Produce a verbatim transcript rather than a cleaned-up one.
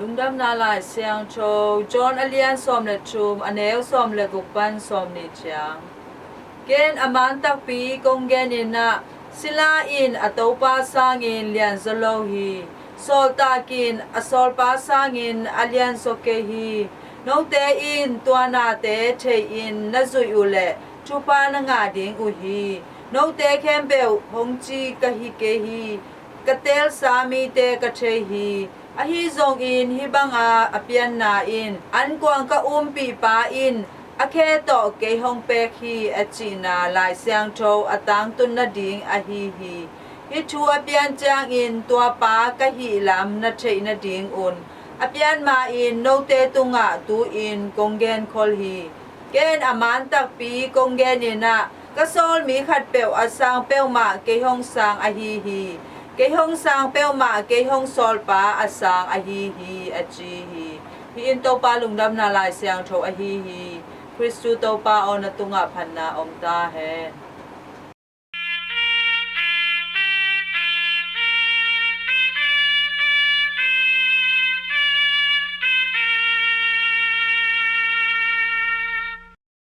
Lungdamna Lai Siangtho John a lian sawm le thum, a neu sawm le guk pan sawm nih ciang. Ken a man takpi kong genin ah, sila in a topa sangin lianzaw lo hi. Sawltak in a sawlpa sangin a lianzaw kei hi. Note in tua nate thei-in na zuih uh leh thupha na ngah ding uh hi. Note khempeuh hong ci ka hi kei hi. Ka teelsa mite ka thei hi. Ahi zongin hih banga a pianna in ankuang ka umpihpa in a khe tawh kei hong pek hi, a cihna Lai Siangtho a tangtun nading ahi hi. Hih thu a pian ciangin tua pa ka hih lam na theih nadingun a pian ma-in note tungah tu-in kong genkhol hi. Ken a man takpi kong genin ah, ka sawl mi khatpeuh a sang peuhmah kei hong sang ahi hi. Kei hong sang peuhmah kei hong sawlpa a sang ahi hi, a ci hi. Hih in Topa Lungdamna Lai Siangtho ahi hi. Khristu Topa aw, na tungah phatna om ta hen.